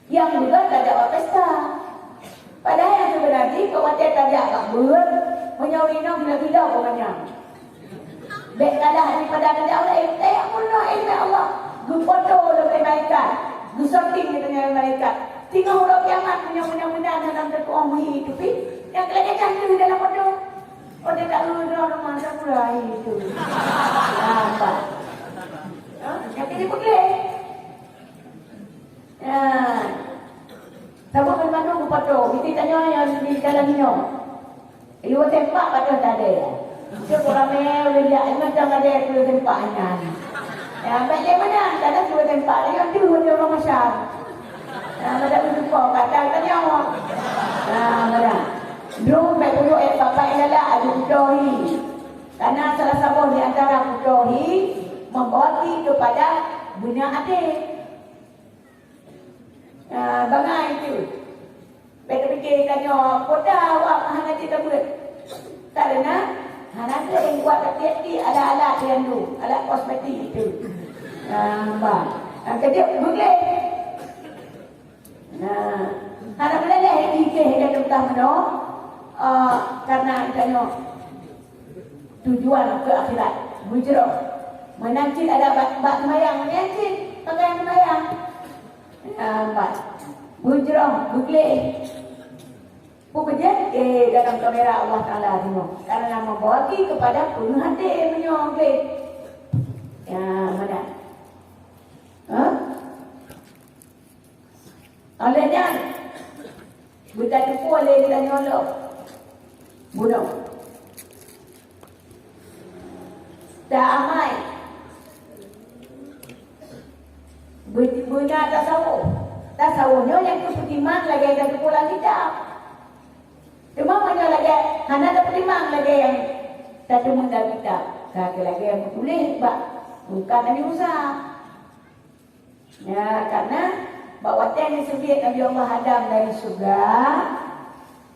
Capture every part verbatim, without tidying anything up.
Nyang beugöt tajak bak pesta. Padahai nyang seubeuna jih, keu watèe tajak bak beuet, meunyoe inong gila-gila keu manyang. Bèk kalah daripada tajak ureueng laén. Eh, meunoe ilmu Allah. Geufoto lé malaikat. Geusyuting lé malaikat. Singoh uroe kiamat, meunyoe meunan-meunan hana teutu'oh meuhi itu pih, nyang lagèe nyan teuh dalam foto. Oh, dia tak ureueng rumah, tak pula itu. Nampak? Ha? Nyang keuneuk peugleh. Nah, saboh banmandum geupato, biti tanyoe nyang di dalam nyoe. Iwa tempak pato tadé. Cuk ramé ulèe jak, ingat dah ada kulit tempak inan. Ya, baik lé mana? Kada kulit tempak, ya tu, tu rumah masyam. Nah, pada berjumpa, kata tanyoe. Nah, mana? Dulu baik dulu, eh, bapak yang galak, aju kudohi. Karena salah saboh di antara kudohi, membagi kepada bunya até. Ah, bangai tu. Bèk tapikir tanyoe, peue dah awak hana jeuet tabeuet. Karena hana teueng buat tiep-tiep alat-alat nyang tu, alat kosmetik tu. Ah, bah. Ah, kejap beugleh. Nah, hana meuleleh jih dan teuntang meunoe, ah, karena tanyoe tujuan keu akhirat, beujroh. Meunan cit ada bak, bak seumayang, meunan cit pakaian seumayang. Ah, bak. Beujroh, beugleh. Peue keujeuet? Eh, dalam kamera Allah Taala tengok. Karena membagi kepada penuh hati meunyoe gleh. Ya, mana? Ha? Oleh nyan, beutateupeue lé geutanyoe lom. Bunoe. Taamai. Beu-, beuna tasawuf. Tasawuf nyoe nyang teupeutimang lagèe nyang tateupeue lam kitab. Teuma meunyoe lagèe hana teupeutimang lagèe nyang tateumeung lam kitab, ka lagèe nyang teutuléh bak tungkat Nabi Musa. Ya, karena bak watèe neuseubiet Nabi Allah Adam dari syeuruga,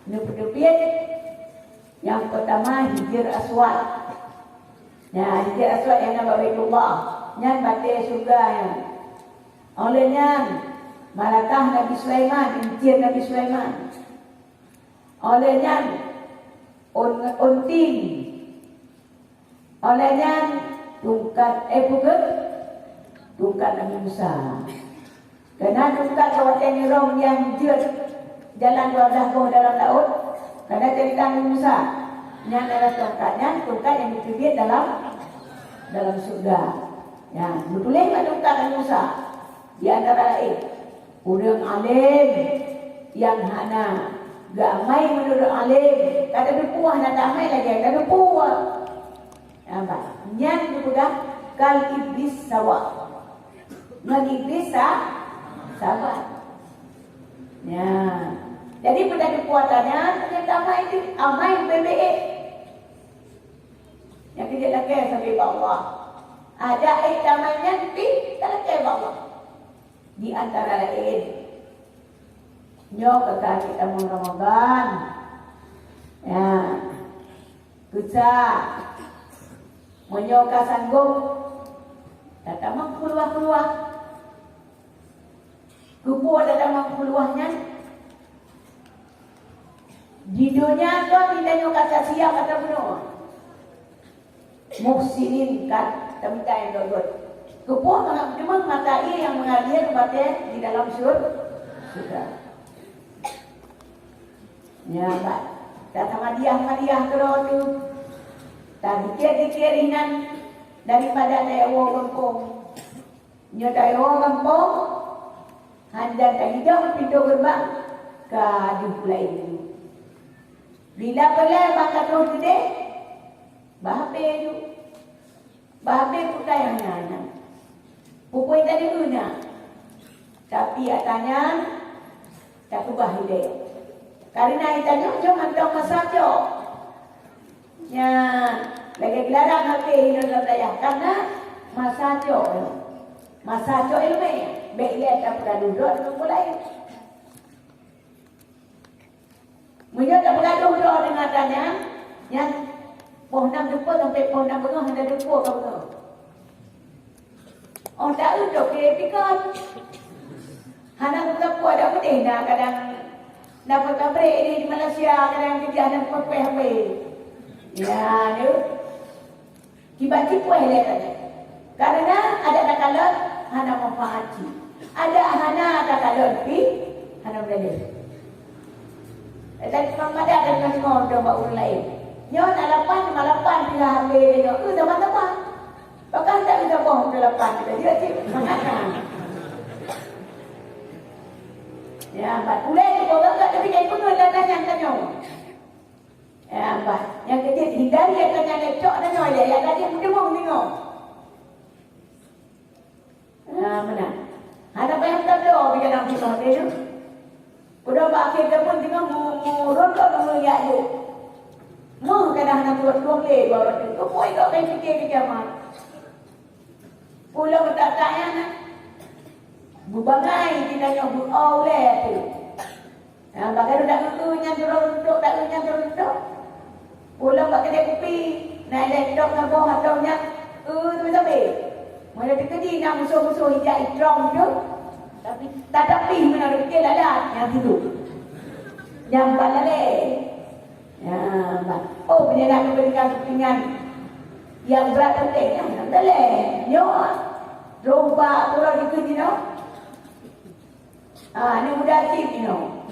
neupeuteubiet nyang peutama Hijr Aswad. Ya, Hijr Aswad nyang na bak Baitullah, nyan batèe syeuruga nyan. Óh lheueh nyan, markah Nabi Sulaiman, incien Nabi Sulaiman. Óh lheueh nyan, ôn, ôn tin. Óh lheueh nyan, tungkat, eh, peue keuh? Tungkat Nabi Musa. Keunan tungkat watèe nirong nyang jeuet jalan dua blah boh dalam laôt, kana ceurita Nabi Musa. Nyan adalah tungkat nyan, tungkat nyang geuteubiet dalam, dalam syeuruga. Nyan, geutuléh bak tungkat Nabi Musa. Di antara laén, ureueng além nyang hana geuamai meunurot além, ka tateupeue hana taamai lagèe tateupeue. Nampak? Nyan geupeugah kal iblis sawa. Ngon iblis sa-, sama. Nyan. Jadi, beutateupeue ata nyan, ternyata amai tu, amai beu-beuet. Nyang keu jeuet lakèe sabe bak Allah. Adak ék damai nyan pih talakèe bak Allah. Di antara laén, nyoe ka ka akhé tamong Ramadhan. Ya. Keu sa, meunyoe ka sanggôp, tatamong keuluwa-keuluwa. Keupeue tatamong keuluwa nyan? Di donya kon geutanyoe ka tasiap ata bunoe. Muhsinin ka tamita nyang dot-dot. Keupeue meunan mata ie nyang meungalir batée di dalam syur-, syurga. Nyan, Pak. Tatamadiah-madiah keudroe tu. Tazikir-zikir inan daripada tawoe gampông. Nyoe tawoe gampông, hanjan taidong pintoe geureubang, ka deuh pulai. Bila peureulèe bak ka troh keudeh, bah habéh ju. Bah habéh peue nyang na nyan. Peue-peue nyang na, tapi ata nyan takeubah ilèe. Kareuna ita nyoe, nyoe mantong masa cok. Nyan, lagèe geularang habéh hinan lam dayah, kareuna masa cok nyoe. Masa cok ileumèe, bèk ilèe tapeugah dudoe deungon peue laén. Meunyoe tapeugah dudoe deungon ata nyan, nyan poh nam teupeu sampoe poh nam beungoh hana teupeu ka beungoh. Óh taeu toke pikon. Hana geupeugah peue, ada peudeh na kadang na peukabrek di Malaysia, kadang keujah na peukueh habéh. Ya, tu. Kiban cit kueh lé tadi. Karena adak takalon hana manfaat cit. Adak hana takalon pih hana meudaleh. Eh, tadi Imam Mada tadi deungoe bak ureueng laén. Nyoe na lapan, cuma lapan pih habéh nyoe. Eh, sama-sama. Bahkan tak bisa boh ke lapan kita dia cik. Ya, empat bulan tu kau tak tapi kain pun dah tanya tanya. Ya, empat. Yang kecil hindari yang tanya lecok tanya ya, yang tadi mungkin mau bingung. Ha, meunan. Hana payah tabloe bak dalam kisah teuh. Udah bak akhé zaman teungoh mu-, murot keu meungeujak jih. Meuh kadang hana turot tueng lé dua rot teuh. Keupeue kok kai pike keu jameun? Pulo meutak-tak nyan na. Beubangai kita nyoe beu-o ulée teuh. Nah, bak geutanyoe dak eu-eu nyan turot runtok, dak eu nyan turot runtok. Pulang bak keudè kupi, na ilée trok saboh atau nyan, eu, teumé sabé. Meunyoe teukeudi na musoh-musoh ijak itrong tu, tapi tatapi meunan pike lalat nyang situ. Nyang ban lalé. Ya, ban. Oh, meunyoe na keupeuntengan-keupeuntengan nyang brat penting, ya, nyang dalé. Nyoe, lomba uroe dikeue jinoe. Ah, ni muda cit ni noh.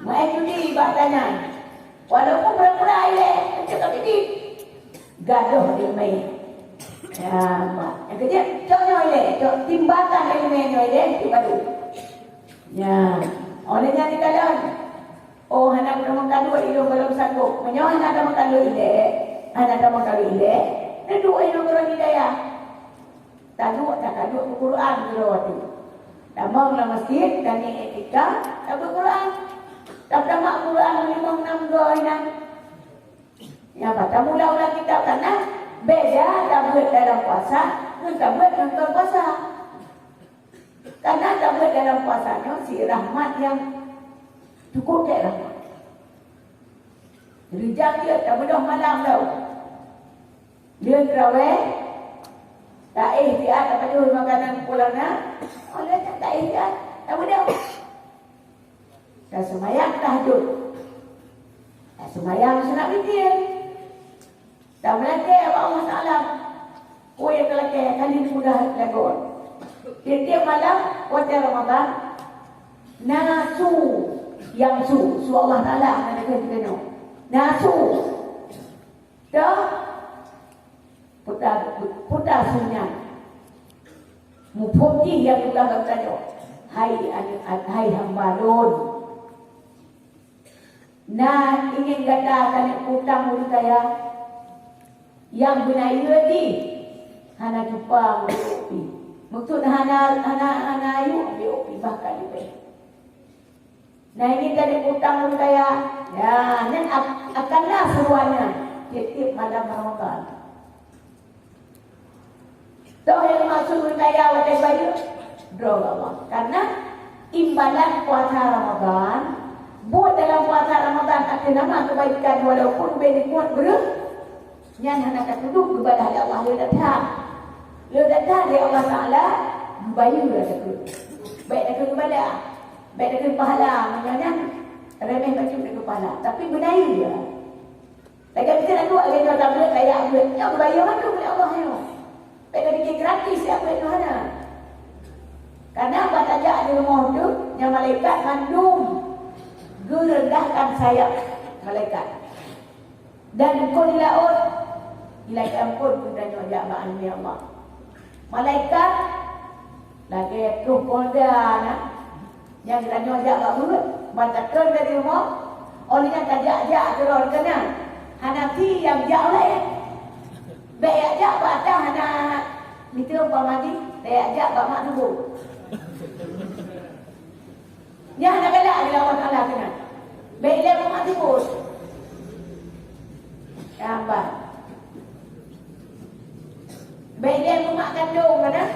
Main judi bak tanyan. Walaupun pura-pura ilée, tapi di gadoh di main. Ya, mak. Yang kejap, cok nyoe ilée, cok timbakan ilée nyoe ilée, tu baru. Ya. Oleh nyan dikalon. Oh, hana tameukalon ilée belum sanggup. Meunyoe hana tameukalon ilée, hana tameukalon ilée, neudok ilée ureueng hidayah. Taduek, taduek beuet Quran keudroe tu. Tamong lam masjid, dan iktikaf, tabeuet Quran. Tapeutamat Quran limong nam goe inan. Nyang ba tamula-ula kitab kana, beda tabeuet dalam puasa, ngon tabeuet ngon kon puasa. Kana tabeuet dalam puasa nyoe si rahmat nyang cukup dek rahmat. Rijang dia tabeudôh malam tau. Dia terawih, taéh siat, tapajoh makanan pulang na. Oleh nyan taéh siat, tabeudôh. Taseumayang tahajud. Taseumayang sunat witir. Tameulakée bak Allah Taala. Peue nyang talakée ka lheueh mudah lagoe. Tiep-tiep malam watée Ramadhan, na su nyang su, su Allah Taala na dikeue geutanyoe. Na su. Toh? Puta, puta su nyan. Muphom jih nyang peugah bak tanyoe. Hai aneuk, hai hamba lôn. Na ingin gata keuneuk utang ureueng kaya nyang beunayeue jih hana cupa geuyue pih. Maksud hana, hana, hana yue geuyue pih, bahkan leubeh. Na ingin keuneuk utang ureueng kaya, ya, nyan ak-, akan na seuruannya tiep-tiep malam Ramadhan. Toh nyang maksud ureueng kaya watée bayeue? Droe Allah. Karena imbalan puasa Ramadan, buet dalam puasa Ramadan ateueh nama keubaikan walaupun ubé nikmat breuh, nyan hana tatuduek geubalah lé Allah lé that. Lé that lé Allah Taala geubayeue takheun. Bék takheun geubalah. Bék takheun pahala, meunyoe nyan remeh bacut takheun pahala. Tapi beunayeue. Lagée miseue aneuk lagée nyoe tabeuet, kaya beuet, nyoe geubayeue mandum lé Allah nyoe. Bék tapike gratis ya beuet nyoe hana. Karena bak tajak di rumoh tu, nyang malaikat mandum geurendahkan sayap malaikat. Dan kon di laôt, ilakée amphon geutanyoe jak bak aneuk Allah. Malaikat lagée troh polda na, nyang geutanyoe jak bak beuet, ban takheun dari rumoh, óh lheueh nyan tajak-jak keudroe keunan. Hana pih nyang jak laén. Bék jak bak ata hana mita umpama jih, tajak jak bak mak tuboh. Nyan hana galak lé Allah Taala keunan. Bék ilée mumat sibot. Sabar. Bék ilée mumat kandong keunan.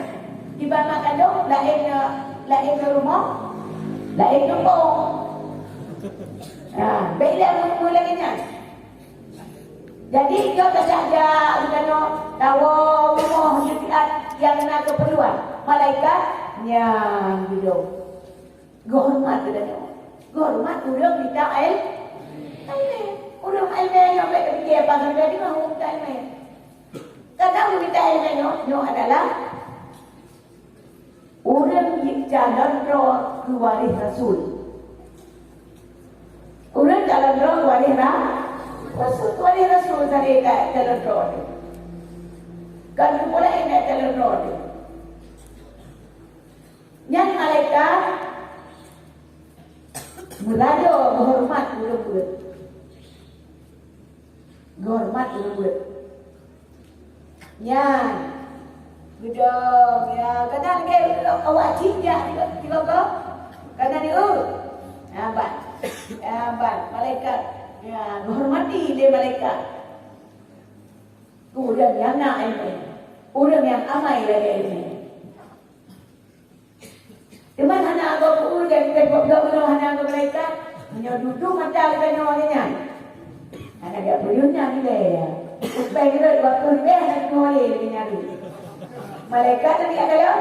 Kiban mak kandong laén, laén rumoh, laén tuboh. Ha, bék ilée mumat lagée nyan. Jadi, nyoe tajak-jak geutanyoe tawoe rumoh di siat nyang na keupeurluan. Malaikat nyan geudoe. Geuhoreumat geutanyoe. Geuhoreumat ureueng mita il-, ileumèe. Ureueng ileumèe nyoe bèk tapike apa sabe deungon ureueng mita ileumèe. Karena ureueng mita ileumèe nyoe, nyoe adalah ureueng nyang calon droe keu waréh rasul. Ureueng calon droe keu waréh ra-, rasul, keu waréh rasul sabe ka calon droe teuh. Kon keu peue laén nyang calon droe teuh. Nyan malaikat meuradoe geuhoreumat ureueng beuet. Geuhoreumat ureueng beuet. Nyan. Beudong, ya, kana lagèe awak cit jak tiba-tiba ko. Kana ni, uh. Ya, ban. Ya, ban. Malaikat. Ya, geuhoreumat lé malaikat. Ureueng nyang na ileumèe. Ureueng nyang amai lagèe ileumèe. Teuma hana agoe ureueng nyang teugob-gob hana agoe malaikat. Meunyoe dudoe mata geutanyoe nyan. Hana jak peue nyan ilèe. Upèe jeuet waktu ilèe hana teungoh lé lagèe nyan. Malaikat tadi adalah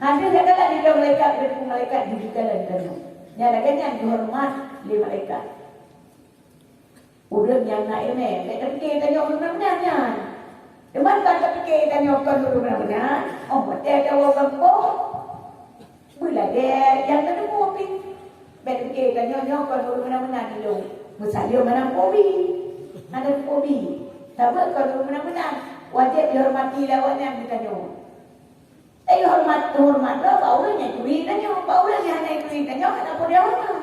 hadeuh adalah di malaikat, di malaikat di dalam tanyoe. Nyan lagèe nyan geuhoreumat lé malaikat. Ureueng nyang na ileumèe, bèk tapike tanyoe ureueng meunan-meunan nyan. Teuma ban tapike tanyoe kon ureueng meunan-meunan, oh, watèe tawoe gampông, beulagèe nyang teuneumô pih. Bèk tapike tanyoe nyoe kon ureueng meunan-meunan ilông. Meusaleuem hana pobi. Hana pobi. Sabab kon ureueng meunan-meunan, wajéb jihoreumat lé awaknyan geutanyoe. Tapi horeumat, horeumat droe bak ureueng nyang turi tanyoe, bak ureueng nyang hana turi tanyoe, hana peue horeumat.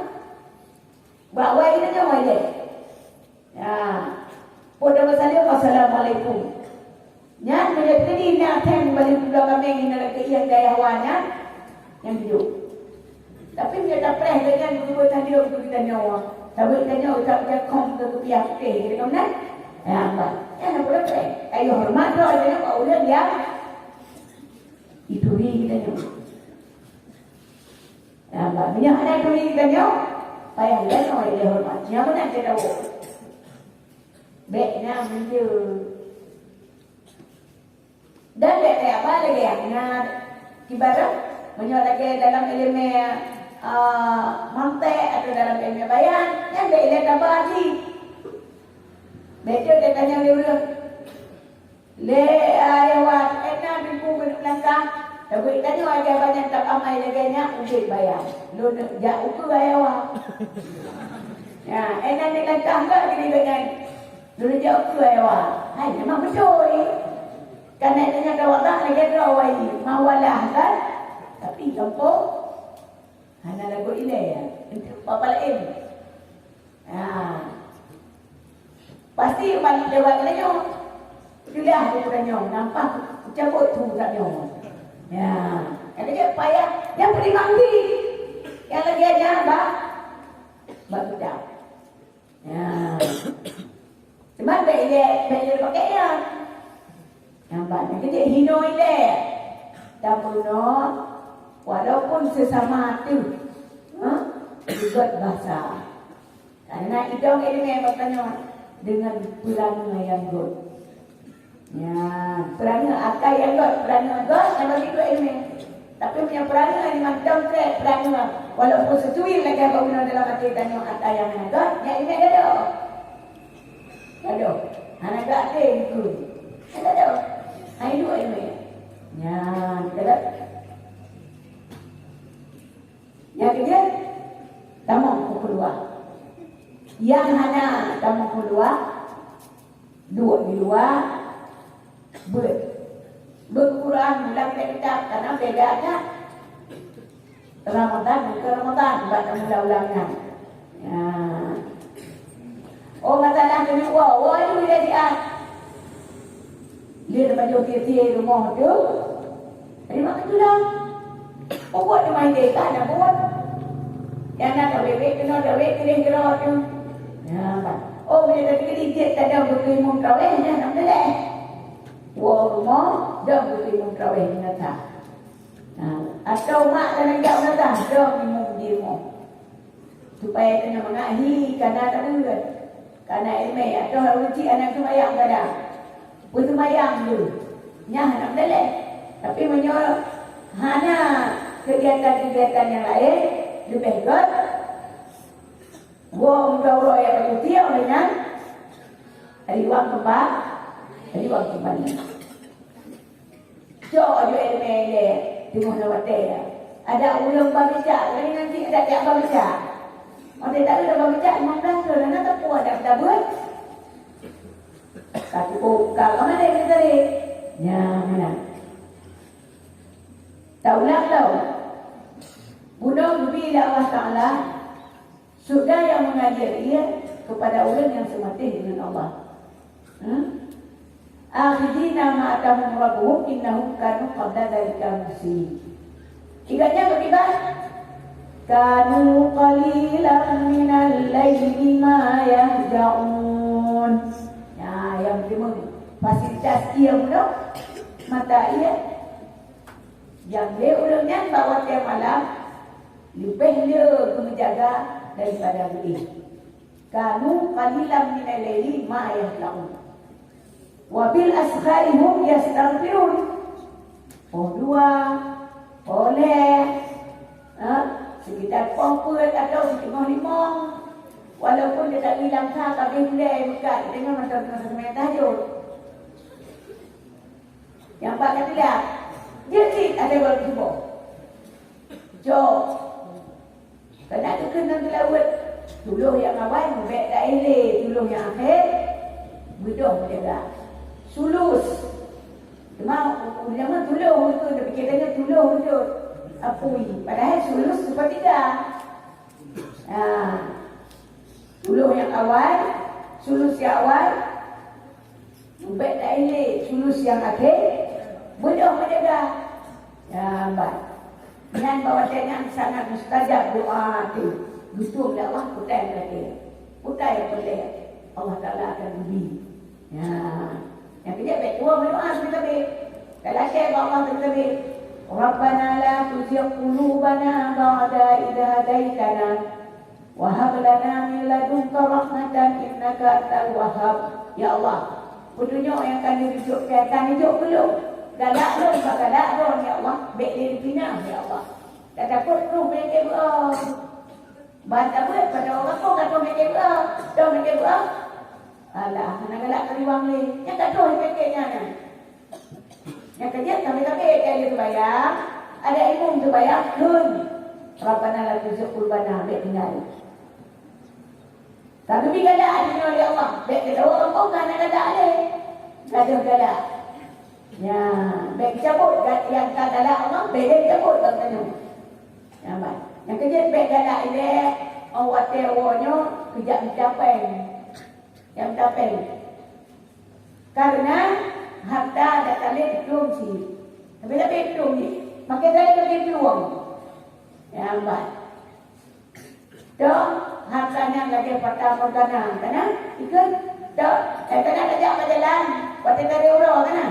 Bak awak tanyoe wajéb. Ya. Peue tasaleuem, "Assalamualaikum." Nyan meunyoe tadi na thèng bali pulo kaméng nyang lagèe ieng dayah wa nyan, nyang jujur. Tapi meunyoe tapreh lé nyan beutôi-beutôi tadi beutôi tanyoe. Sabab tanyoe ucap-ucap khong keu kupiah putéh, jadi ka meunan. Ya, bah. Nyan peue tapreh. Ayo horeumat droe tanyoe bak ureueng nyang ituri tanyoe. Nah, bak meunyoe hana turi tanyoe, payah lé nyoe ilèe horeumat. Nyang meunan cit tawoe. Bèk na meunjeuet. Dan bèk kaya ba lagèe nyang na ibarat meunyoe lagèe dalam ileumèe, ah, mantek atau dalam ileumèe bayan, nyan bèk ilèe taba cit. Bèk jeuet geutanyoe lé ureueng. Lé ayah wa, ék na teungku keuneuk meulangkah, tabeuet tanyoe aja banyak tab amai lagèe nyan, ubit bayang. Lôn neuk jak ukeue ayah wa. Ya, ék na neuk langkah enggak gini dengan. Lôn neuk jak ukeue ayah wa. Hai, memang beutôi. Kan ék tanyoe tawadok lagèe droe wai, mawalah kan? Tapi gampông. Hana lagot ilèe, ya. Untuk papa laén. Ha. Pasti umat lewat lé nyoe. Sudah tu ka nyoe, nampak cabut tu ka nyoe. Ya. Kata dia payah, yang terima undi. Yang lagi aja, bah. Bah kita. Ya. Cuma bèk ilèe, bèk ilèe pakai ya. Nampak, jadi hino ilèe. Tabunoe, walaupun sesama tu, ha? Ribet bahasa. Karena idong ilèe bertanya dengan perangai yang good. Ya, perangai akai yang good, perangai good, yang bagi dua ilèe. Tapi punya perangai dengan dong trek perangai. Walaupun sesuai lagi apa guna dalam hati tanya akai yang good, ya ilèe dah. Aduh, hana gak ada itu. Hana ada. Hai dua ini. Ya, kita. Yang ketiga, tamong keluar. Yang hana tamong keluar, dua di luar, beuet. Beuet Quran, ulang kitab, karena beda kan. Ramadan, bukan Ramadan, buat ulang-ulang nyan. Ya. Oh, masalah kena wa, wa itu dia dia. Dia dapat jauh tiap-tiap rumah tu. Terima kasih lah. Oh, buat dia main desa, nak buat. Yang nak kawin, kena kawin, kena kena tu. Ya, kan. Oh, bila tadi kita ijek tadi berkelimun kawin, ya, nak boleh. Wa rumah, dah berkelimun kawin, nyata. Ha, atau mak dan ayah meunasah, dong imum di rumoh. Supaya kena mangat hi, kana tabeut. Kana ileumèe, atau ureueng cit hana seumayang kadang. Peuseumayang tu. Nyan hana meudaleh. Tapi meunyoe Hana kegiatan-kegiatan nyang laén leubeh göt. Woe meudoa nyang beutôi nyan riwang keuba-, riwang keumbali. Cok aju ilmu ilée teungoh na watée. Ada ureuëng babicak, jadi nanti ada jak babicak. Watée tak ada babicak, lima belas tahun, na teupeue ada peutabeut. Tapi oh, kalau mana yang tadi? Nya, mana? Taulah tau. Bunoe geubri lé Allah Taala syurga nyang mengalir ia kepada ureuëng nyang seumatéh deungon Allah. Hmm? Akhidina ma atahum rabbuhum innahum kanu qabla dzalika muhsinin. Tiga nya beribadah. Kanu qalilan minal laili ma yahjaun. Ya, yang pertama, fasilitas ia pula, mata ia. Nyang lé ureuëng nyan bak watée malam leubeh le geumeujaga daripada geuéh. Kanu qalilan minal laili ma yahjaun. Wa bil ashari hum yastaghfirun. Poh dua, poh lhée, ha? Sekitar poh peuet atau siteungoh limong. Walaupun teutab bilang sa ka beh gulai meukat, deungon mantong teungoh seumayang tahajud. Nyang bak ka teulat, jeuet cit até baru tuboh. Jok. Keunan teukeun ngon teulaweuet, tuloh nyang awai, bék taéh lé, tuloh nyang akhé, beudôh meujaga. Sulus. Teuma, ulama tuloh beutôi, tapi kita nyoe tuloh beutôi. Apui. Padahai sulus sepertiga. Ha. Tuloh nyang awai, sulus nyang awai, bék taéh lé, sulus nyang akhé, beudôh meujaga. Ya, ban. Nyan bak watée nyan sangat mustajab doa teuh. Geutueng lé Allah, peue nyang geutakée. Peue nyang peureulée, Allah Taala akan geubri. Ya. Nyang keujeuet bék tuwoe meudoa sabe-sabe. Talakée bak Allah sabe-sabe. Rabbana la tuzigh qulubana ba'da idh hadaitana wa hab lana min ladunka rahmatan innaka antal wahhab. Ya Allah, peutunyok nyang ka neureujuk keu, ka neujok keu lôn. Galak lôn bak galak droe, ya Allah, bék lé neupinah, ya Allah. Tatakot troh peunyakét beuo. Ban tabeuet pada ureuëng gampông ka troh peunyakét beuo, troh peunyakét beuo. Alah, hana galak keuriwang lé. Nyan ka troh peunyakét nyan. Nyang keujeuet sabe-sabe ka lheueh seumayang, ada imum seumayang, kheun, "Rabbana la tuzigh qulubana," bék tinggai. Ka geubri galak jinoe lé Allah, bék keudroe gampông ka hana galak lé. Gadôh galak. Nyan, bék cabot ga-, nyang ka galak Allah, bék lé cabot bak tanyoe. Nyan ban. Nyang keujeuet bék galak ilée, 'oh watée woe nyoe keujak mita péng. Nyang mita péng. Karena harta dak talét plueng cit. Tapi-tapi plueng cit. Makin talét makin plueng. Nyan ban. Toh, harta nyan lagée fata morgana, kana? Ikheun, toh, eh, kana tajak bak jalan, watée tari uroe, kana?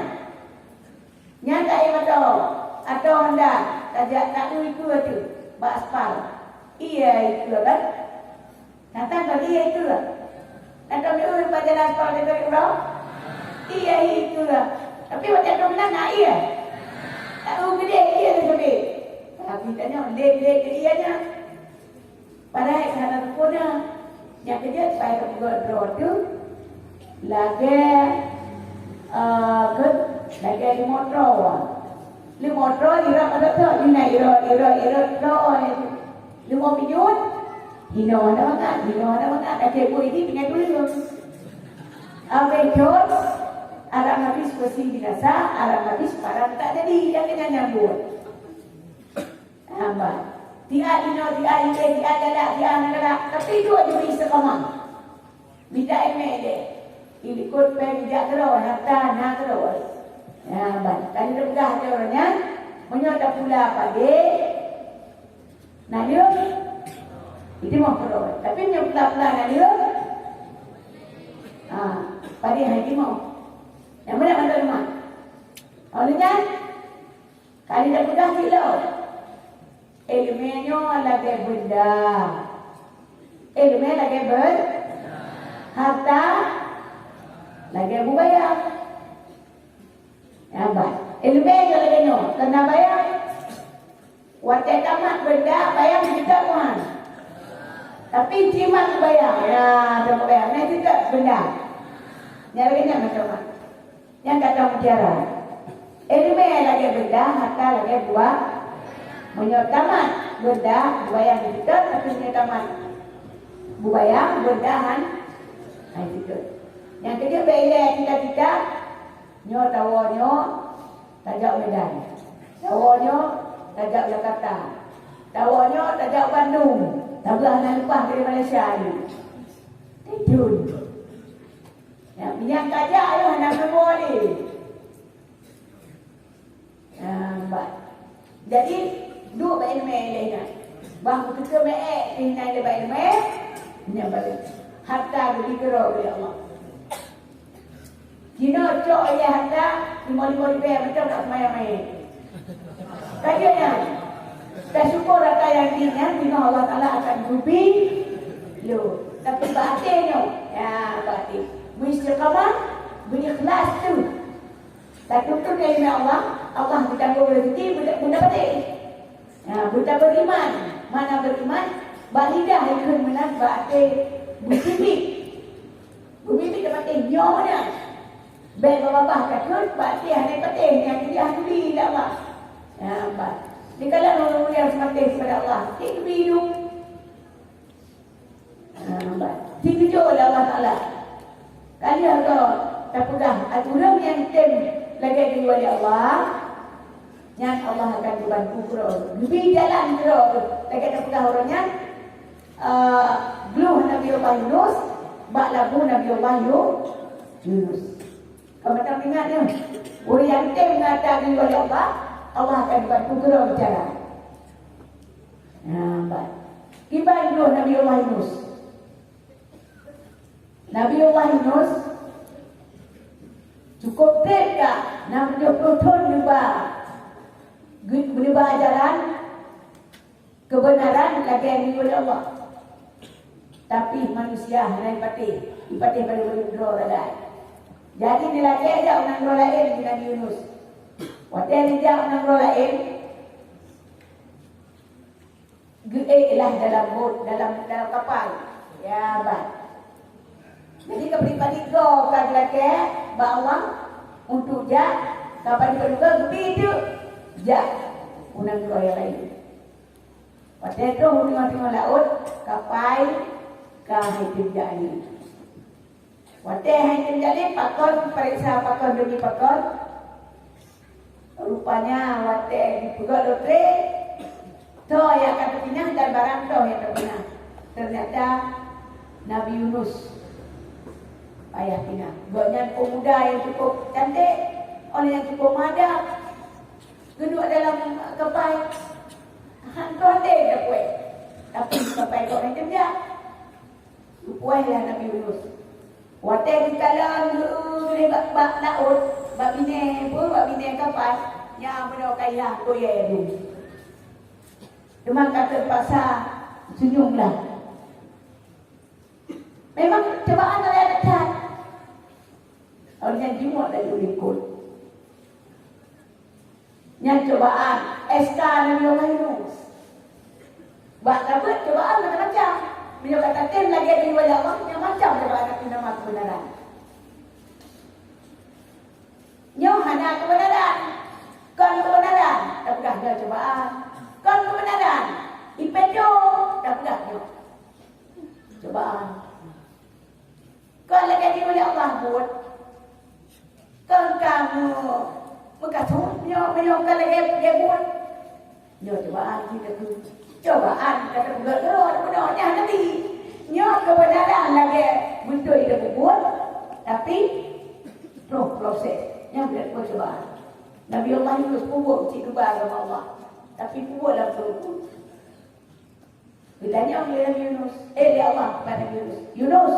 Nyan taéh moto, atau Honda, tajak taeu ikeue teuh bak aspal. Ié ikeue kan? Natang bagi ié ikeue. Natang mieu bak jalan aspal teuh uroe. Ié ikeue. Tapi watée troh meunan na ié. Taeu geudeh ié teuh sabe. Tapi tanyoe lé-lé keu ié nyan. Padahai hana sempurna. Nyang keujeuet, pai teupeugah droe teuh lagée, eh, keu, lagée leumo troe. Leumo troe irot, irot, irot, irot, irot troe. Leumo pinyut, hinoe hana mangat, hinoe hana mangat, akhé buet jih tinggai tuleueng. Abéh jot, alam habis beusi binasa, alam habis parang tak jadi, nyang keunyan nyang buet. Hamba. Tiat inoe, tiat ilée, tiat galak, tiat hana galak. Tapi dua jih istiqamah. Mita iéleumé deh. Ilikot péng jak keudroe, harta na keudroe. Ya, ban. Tadi teupeugah lé ureuëng nyan, meunyoe tapula padé, naleueng, itimoh keudroe. Tapi meunyoe pula-pula naleueng, ha, padé hai timoh. Nyang meunan mantong leumah. Óh lheueh nyan, Ka lheueh tapeugah cit lom, iéleumé nyoe lagée beunda, iéleumé lagée beun-, harta lagée bubaya. Nyan ban, iéleumé nyoe lagée nyoe, kon na baya. Watée tamat beunda, bayang jeuet meuhan. Tapi jimat bayang, ya, tamat bayang, na jeuet beunda. Nyang lagée nyan macam mana? Nyang ka tamutiara. Iéleumé lagée beunda, harta lagée buah. Meunyoe tamat beunda, bubayang jeuet, tapi meunyoe tamat bubayang, beunda han, han jeuet. Nyang keujeuet bèk ilée cita-cita, nyoe tawoe nyoe, tajak Medan. Tawoe nyoe, tajak Jakarta. Tawoe nyoe, tajak Bandung. Tabeurah na leupah dari Malaysia ni. Tijun. Nyang, nyang tajak ayah hana meuwoe lé. Ah, bah. Jadi, duek bak iéleumé lé nyan. Bah, beutôi meu'ék pih nyan lé bak iéleumé, nyan balik. Harta geubri keudroe lé Allah. Jinoe cok ilée harta limong-limong ribèe macam nak seumayang manyét. Ka jeuet nyan. Tasyukur ata nyang di nyan, jinoe Allah Taala akan geubri lom. Tapi bak até nyoe, ya, bak até. Meuistiqamah, beuikhlas tu. Tatuntut keuheundak Allah, Allah geutanggong rezeki, beuta-, beuta patéh. Ya, beuta beriman. Mana beriman? Bak lidah ikheun meunan, bak até beucibiet. Beubiet tapatéh nyoe meunan. Bèk babah takheun, bak até hana patéh, nyang kuliah tuli dak bah. Nyan bah. Dikala ureueng-ureueng nyang seumatéh keupada Allah, ti geubri idup. Nyan bah. Ti geujok lé Allah Taala. Ka lheueh goe tapeugah, ureueng nyang tem lagèe geuyue lé Allah, nyan Allah akan geubantu keudroe. Geubri jalan keudroe. Lagèe tapeugah ureueng nyan, eh, gluh Nabi Allah Yunus bak labu Nabi Allah Yu-, Yunus. Ka mantong ingat nyoe, ureueng nyang tem ngon ata geuyue lé Allah, Allah akan bantu keudroe bicara. Nah, bah. Kiban gluh Nabi Allah Yunus. Nabi Allah Yunus cukup treb ka, enam puluh thon neuba, neuba ajaran, keubeunaran lagèe geuyue lé Allah. Tapi manusia hana jipatéh, jipatéh bak droe lalai. Jadi neulakèe jak u nanggroe laén keu Nabi Yunus. Watèe neujak u nanggroe laén, geuék lah dalam bot, dalam, dalam kapal. Ya, bah. Jadi, keu pribadi droe ka geulakèe bak Allah untuk jak, ka padub-padub geupeuduek jak u nanggroe nyang laén. Watèe troh u teungoh-teungoh laôt, kapai ka hai tém jak lé. Watèe hai tém jak lé, pakon, pareksa pakon demi pakon. Rupanya watèe jipeugöt lotre, toh nyang ka teupinah dan barang toh nyang teupinah. Ternyata Nabi Yunus payah pinah. Gobnyan pemuda nyang cukup cantik, orang nyang cukup madah, geuduek dalam kapai. Han troh lé geupuéh. Tapi kapai gobnyan tém jak. Geupuéh lé Nabi Yunus. Watèe geukalon geu-, geu-, bak, bak laôt, bak binéh peue, bak binéh kapai, nyan meunoe kayah kuyée dum. Teuma ka teupaksa seunyum lah. Memang cobaan raya that. Awaknyan jimuat laju likot. Nyan cobaan S K Nabi Allah Yunus. Bak tabeuet cobaan macam-macam. Meunyoe ka tatem lagèe di luwa Allah, nyan macam cobaan, tapi nama keubeunaran. Nyoe hana keubeunaran. Kon keubeunaran, tapeugah nyoe cobaan. Kon keubeunaran, ipeudong, tapeugah nyoe cobaan. Kon lagèe di luwa Allah buet. Kon ka meu-, meukaso nyoe, meunyoe kon lagèe, lagèe buet. Nyoe cobaan cit teungku. Cobaan ka teupeugah keudroe, meunoe nyan nanti. Nyoe keubeunaran lagèe beutôi teupeugah, tapi troh proses. Nyan buet cobaan. Nabi Allah Yunus peubuet cit duba agama Allah. Tapi peubuet lam peureuku. Geutanyong lé Nabi Yunus, eh, lé Allah bak Nabi Yunus, "Yunus,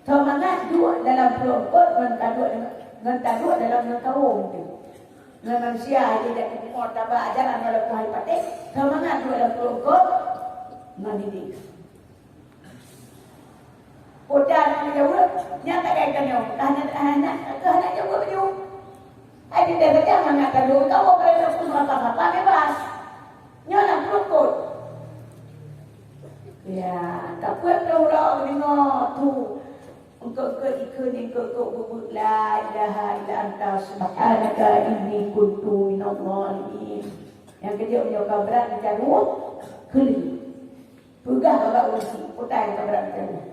soe mangat duek dalam pruet eungkôt ngon taduek, ngon taduek dalam ngon kawôm teuh? Ngon manusia aja jak keu bumoe taba ajaran walaupun hai patéh, soe mangat duek dalam pruet eungkôt ngon ini?" Peue nyang geujaweueb, nyan takai tanyoe, ka hana, hana, ka hana jaweueb nyoe. Hai teuntèe saja mangat taduek ngon kawôm, kalau pun sapa-sapa bebas. Nyoe Ya, tapeuet lôn uroe deungoe tu. Eungkôt-eungkôt ikheun, eungkôt-eungkôt bubuet, "La ilaha illa anta subhanaka inni kuntu minadh dhalimin." Nyang keujeuet nyoe ka brat meucaroh, keuli. Peugah bak ureueng syiek, peue nyang ka brat meucaroh.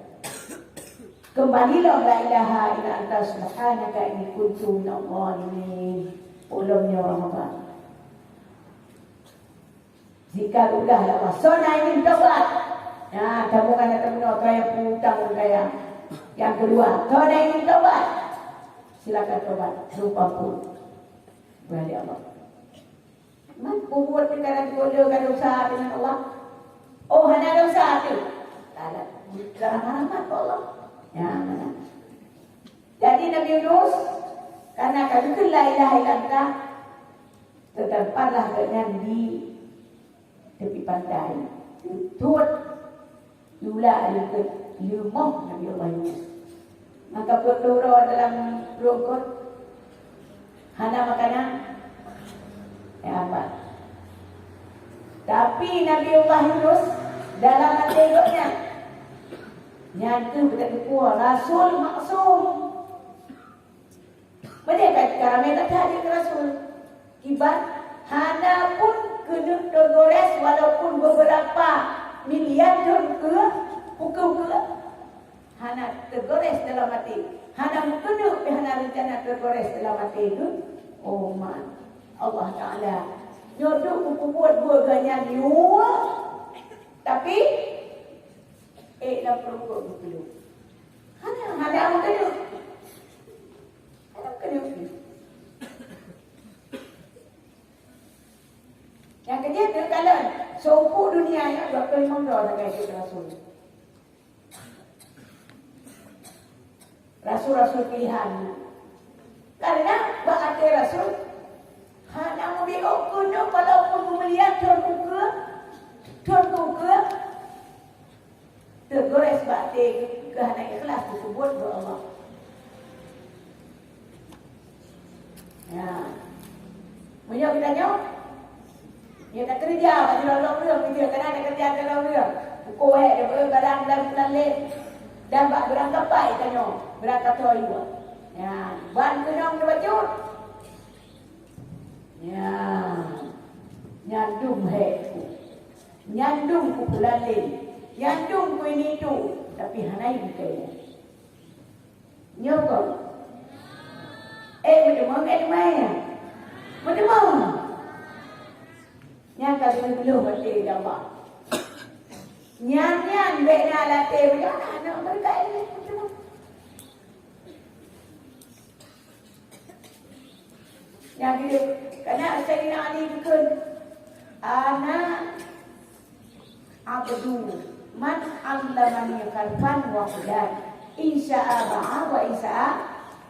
Keumbali lom, "La ilaha illa anta subhanaka inni kuntu minadh dhalimin." Ulôn nyoe Ramadan. Jika udah lah, "Soe na ingin tobat?" Ya, kamu kan ada benar, kaya putang kaya. Yang kedua, "Soe na ingin tobat?" Silakan tobat, lupa pun. Boleh Allah. Man, bubuet peukaran gula ka dosa dengan Allah. Oh, hana dosa tu. Tak ada. Rahmat Allah. Ya, mana? Jadi Nabi Yunus, karena ka geukheun la ilaha illa anta, teutamparlah gobnyan di tepi pantai. Tuet Yula leumoh Nabi Allah Yunus. Maka peuet uroe dalam rukoh hana makanan. Ya apa? Tapi Nabi Allah Yunus dalam até gobnyan, nyan keuh beuteupeue rasul maksum. Meunyoe ka ramé that jeuet keu rasul, kiban hana pun keuneuk teugores walaupun beberapa miliar thon keu ukeue-ukeue, hana teugores dalam até, hana meukeuneuek pih hana reuncana teugores dalam até geuh. Oh man, Allah Taala nyoe duek geupeubuet buet gobnyan yue, tapi ék lam pruet geuh geupeuduek. Hana, hana meukeuneuek. Nyang keujeuet teukalon, seumpuk dunia nyoe dua ploh limong droe sagai jeuet rasul. Rasul-rasul pilihan. Karena bak até rasul, hana meubiôh keunoe walaupun meumulia thon ukeue, thon ukeue, teugores bak até geuh keu hana ikhlas geupeubuet keu Allah. Ya. Meunyoe geutanyoe, ya, takeureuja bak sidroe-droe ureueng, beutôi, kana takeureuja sidroe ureueng. Uko wéh, dapeuet barang lam, lam lé, dan bak barang kapai tanyoe, barang kapai iwa. Ya, ban keunong teubacut. Ya. Nyandum hék ku. Nyandum ku peulalé, nyandum ku ini tu, tapi hana ibu kaya. Nyoe kon. Eh, meuteumé, eh, teumé. Meuteumé. Nyan ka geubloe watèe gaba. Nyan, nyan, bèk na latèe, bèk na, na, meuteumé. Nyang keu, kana Saidina Ali geukheun, "Ana abdu man allamani khalfan wa hudan, in sya'a ba'a wa in sya'a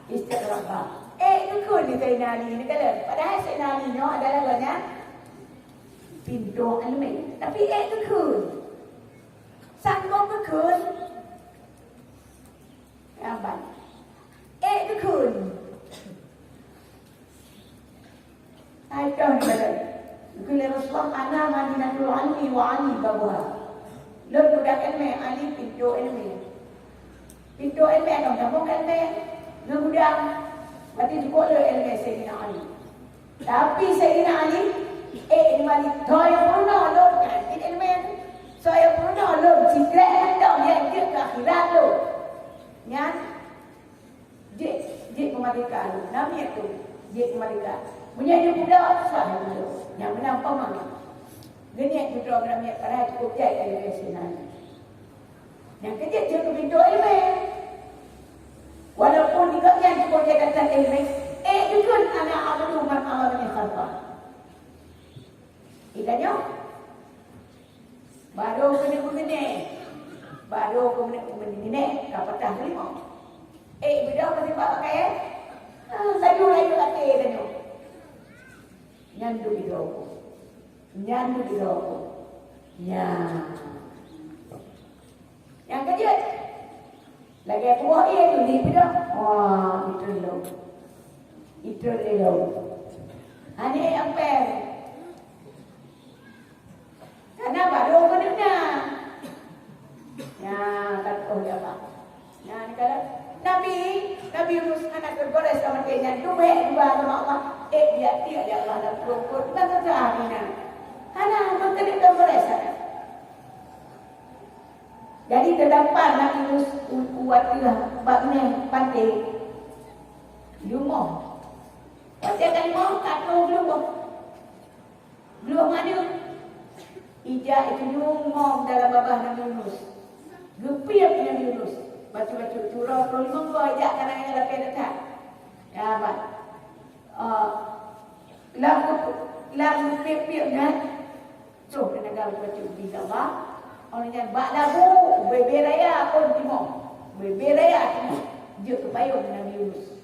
istiqraba." Eh, geukheun di Saidina Ali ni, kan? Padahai Saidina Ali nyoe adalah gobnyan pintoe ileumèe. Tapi eh, geukheun. Sanggob geukheun. Raban. Eh, geukheun. Hai toh ni, geukheun lé Rasulullah, "Ana madinatul ilmi wa Ali babuha." Lôn gudang ileumèe, Ali pintoe ileumèe. Pintoe ileumèe, kon tamong ileumèe, ngon gudang. Berarti jukuk lé ileumèe Saidina Ali. Tapi Saidina Ali, eh, di mari, soe nyang peurunoe lôn, kan, di ileumèe. Soe nyang peurunoe lôn, sikrek mantong, nyang jeuet keu akhirat lôn. Nyan, Jeuet, jeuet peumeurdeka lôn. Namiet tu, jeuet peumeurdeka. Meunyoe jeuet budak, sah jeuet budak. Nyang meunan pamang. Geuniet keudroe namiet padahai cukup jai kali keu sinan. Nyang keujeuet jeuet keu pintoe ileumèe. Walaupun di gobnyan cukup jai that ileumèe, eh, jukheun ana abdu man allamani khalfan. Geutanyoe, barô keuneuk meungeunèe, barô keuneuk meungeunèe, ka patah teurimong. Eh, beudôh ka simpat pakaian? Ah, laju-laju até tanyoe. Nyan duek droe. Nyan duek droe. Nyan. Nyang keujeuet, lagèe tuwoh ié tu, di peudong. Wah, itu lom. Itu lom. Hana nyang pèng. Karena barô keuneuk na. Yunus hana teugores sama dia nyan, dua dua sama Allah. Eh, dia tiada Allah dalam perut, perut, dan sesuatu hina. Hana, bukan dia teugores sana. Jadi, teudapat Nabi Yunus u, u ateueh bak meh pantai. Di rumoh. Watèe ka di rumoh, ka troh geuh. Geuh manök. Ijak itunyong mom dalam babah Nabi Yunus. Geupiep Nabi Yunus. Bacut-bacut, surah ploh limong goe ijak ka na nyang lapèe that-that. Ya, bah. Ah, lam, lam geupiep-piep nyan, troh teunaga bacut-bacut ubé Allah. Óh lheueh nyan bak labu, bubé raya phôn timoh. Bubé raya timoh. Jeuet keu payông Nabi Yunus.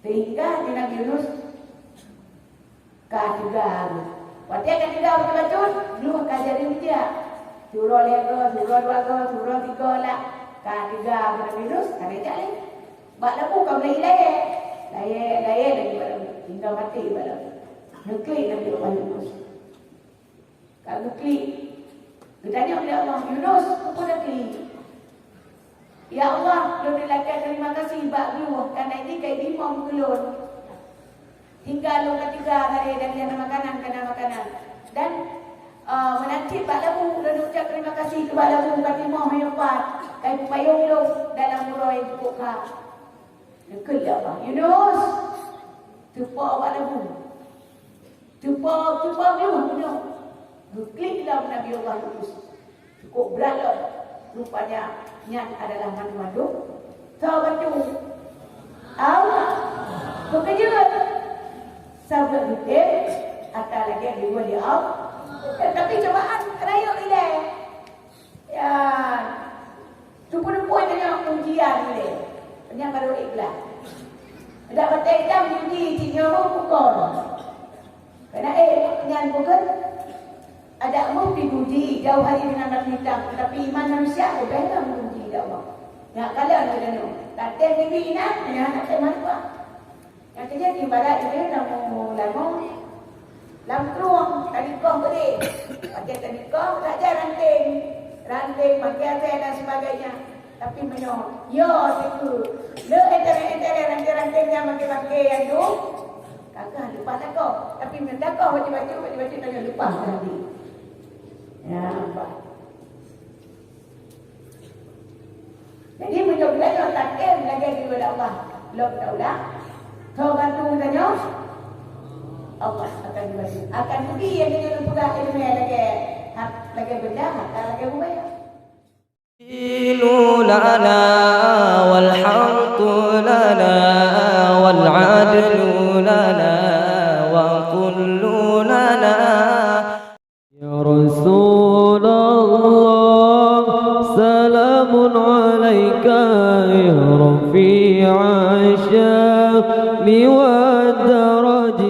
Sehingga di Nabi Yunus ka teuga. Watèe ka teuga bacut-bacut, geuh ka jadi meujak. Siuroe lhèe goe, siuroe dua goe, siuroe tiga lah. Ka teuga Nabi Yunus, ka neujak lé. Bak labu ka mulai layèe. Layèe, layèe lagi bak labu. Hingga maté bak labu. Neuklik Nabi Allah Yunus. Ka geuklik. Geutanyong lé Allah, "Yunus, keupeue neuklik?" "Ya Allah, lôn neulakèe teurimong gaséh bak Geuh, kareuna jih ka jimom keu lôn. Hingga lôn ka teuga barô dan hana makanan, hana makanan. Dan, eh, meunan cit bak labu, lôn ucab teurimong gaséh keu bak labu, ka timoh nyang pat, ka payông lôn dalam uroe nyang cukôp kha." Neukheun lé Allah, "Yunus, teupo bak labu." Teupo, teupo geuh bunoe. Geuklik lom Nabi Allah Yunus. Cukôp brat lom. Rupanya, nyan adalah mandum-mandum teubantu. Allah. Meukeujeuet. Saboh geutem, ata lagèe dibuet di Allah. Tapi cobaan rayeuk ilèe. Ya, teupeu-teupeu tanyoe ujian ilèe. Nyan barô ikhlas. Dak batèe itam uji, cit nyoe bukon. Karena, eh, nyan bukon. Adak meuh diuji, jauh hari dengan batu hitam. Tapi iman manusia, ubé lah meuuji, ya Allah. Nyak kalon kita nyoe. Tatem bibi inan, nyan tatem manusia. Nyang keujeuet ibarat jih lamong-lamong lam trueng, tanikoh keudeh. Pakai tanikoh, saja ranting. Ranting, pakai asèe dan sebagainya. Tapi meunyoe, yo, siku. Le enteran-enteran ranting-ranting nyang makai-makai nyang tu. Kakah leupah takoh. Tapi meunyoe takoh bacut-bacut, bacut-bacut tanyoe leupah tadi. Ya, nampak. Jadi, meunyoe geutanyoe tatem lagèe geuyue lé Allah lom taulang, soe bantu geutanyoe? Allah akan geubantu. Akan bri nyang geutanyoe peugah ileumèe lagèe hat-, lagèe benda, harta lagèe buaya. الدين لنا والحق لنا والعدل لنا وكل لنا. يا رسول الله، سلام عليك يا رفيع الشأن والدرجة.